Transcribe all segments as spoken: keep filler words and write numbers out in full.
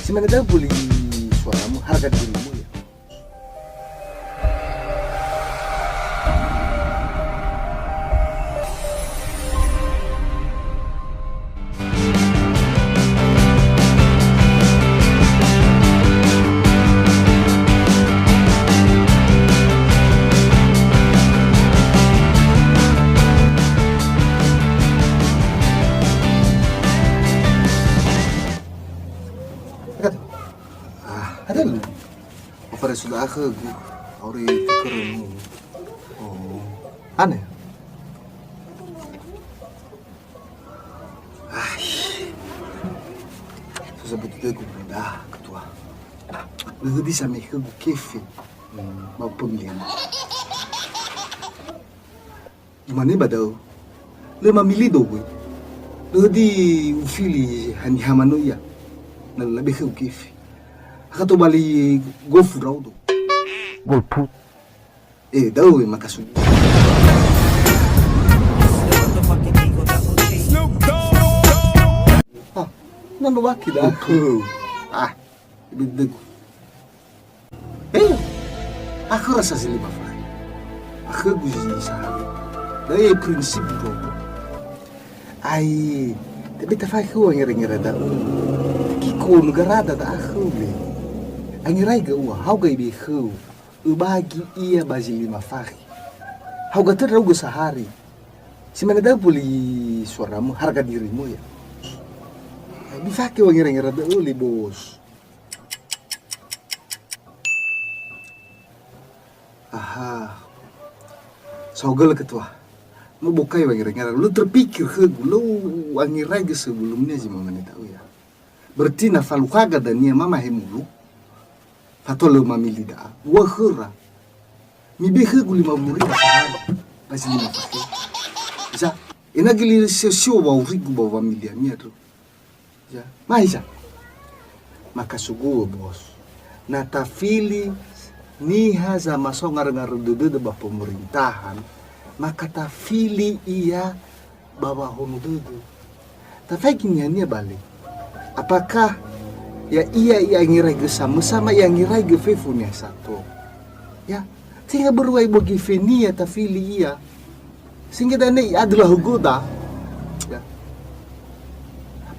Si mane da'ö buli suaramu, harga dirimu ya. Ada lu. Apa sudah aku, aku ori tikar ini. Oh. Aneh. Ai. Susah betul aku dah ketua. Lagi di sana aku kefe. Hmm, mau pemilihan. Imane ba da'ö, "Lö mamili dogoi. Lö di ufili haniha manö ia. Na lö labe khöu gefe. Akha tobali gofu ndra'odo." Golput. Eh, da'ö we makasugu. Ah, na no waki da. Golput. Ah, bedegu. Eh, akhöra sa zi lima fakhe. Akhögu zi sahali. Da'e prinsip ndra'odo. Ai, tabe tafakhö wangera-ngera da'ö. Kiko nugarada da'akhö le. Angeraigö ua, hauga ibe khöu. Öbagi ia ba zi lima fakhe. Hauga töra ndra'ugö sahari. Si mane da'ö buli suaramu, harga dirimu ya. Ai, bifake wangera-ngera da'ö le, Bos. Aha. Saohagölö ketua. No bokai wangera-ngera. Lö terpikir khögu, lö angeraigö sebelumnya zi mamane da'ö ya. Berarti na falukhaga dania mama hemulu. Fatua lö mamili da'a. Ua khöra. Mibe khögu lima puluh ribu sehari. Ba zi lima fakhe. Bisa. Enagi li sio-sio waurigu ba wamiliania tu. Ya, maisa. Makasugu'ö, Bos. Na tafili niha zamasao ngarö-ngarö dödöda ba pemerintahan, maka tafili ia ba wahono dödö. Tafaigi niha-nia bale. Apakah ya ia i'angeraigö samösa ma i'angeraigö fefu niha sato? Ya, tenga börö wa ibogi fenia tafili ia. Sehingga dania i'adöla hugoda. Ya.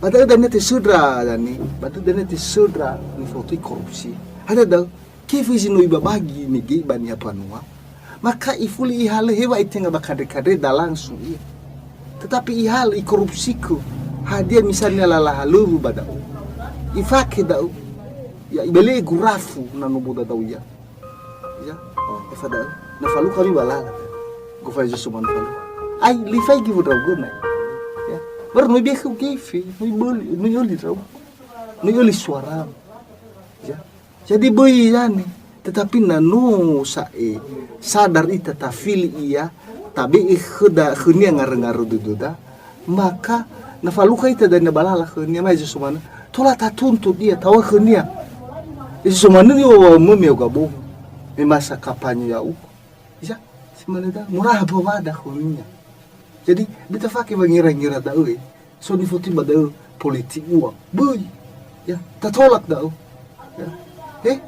Ba da'ö dania tesöndra dania, ba da'ö dania tesöndra nifotoi korupsi. Hadia da'ö, kefe zi no ibabagi mege ba niha mbanua. Maka ifuli ihalö hewa itenga ba kandre-kandre da langsung ia. Tetapi ihalö ikorupsikö. Hadia misalnya lala halöŵö ba da'ö. Ifake da'ö. Ya, ibele'e gurafu na no boda da'ö ia. Ya, oh, efa da'ö. Na falukha mi ba lala. Gofa Yesus manö falukha. Ai, lö ifaigi wö ndra'ugö na. Ya. Baru no ibe khöu gefe, no iböli, no i'öli ndra'ugö. No i'öli suaramu. Ya. Jadi böi yani. Tetapi na no sa'e sadar ita tafili ia, tabe'e khöda, khönia ngarö-ngarö dödöda, maka na falukha ita dania ba lala khönia, ma Yesus manö, tola tatuntut ia, taŵa'ö khönia. Yesus manö, "Ni wa-, wa-, mömi ya'ugö bohö. Me masa kampanye ya'ugö." Isa, si manö da, muraha bawada khönia. Jadi, bita fake wangera-ngera da'ö, eh. So nifotoi ba da'ö politik uang. Böi. Ya, tatolak da'ö. Ya. Eh,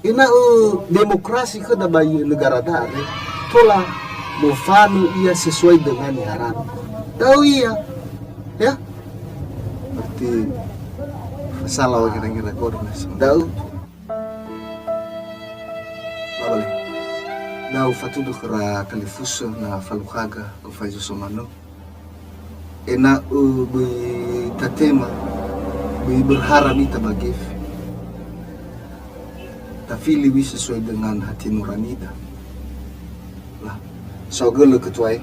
ena'ö demokrasi khöda ba negara da'e, tola mofanö ia sesuai dengan harapan. Da'ö ia. Ya. Berarti salah wangera-ngera koordinasi. Da'ö. Babale. Da'ö fatundra khöra kalifusö na falukhaga gofa Yesus manö. Ena'ö böi tatema, böi berharap ita ba gefe. Tafili wi sesuai dengan hati nuranida. Lah, saohagölö ketua e.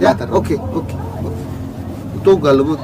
Ya, oke, oke, oke. Utoga lewat.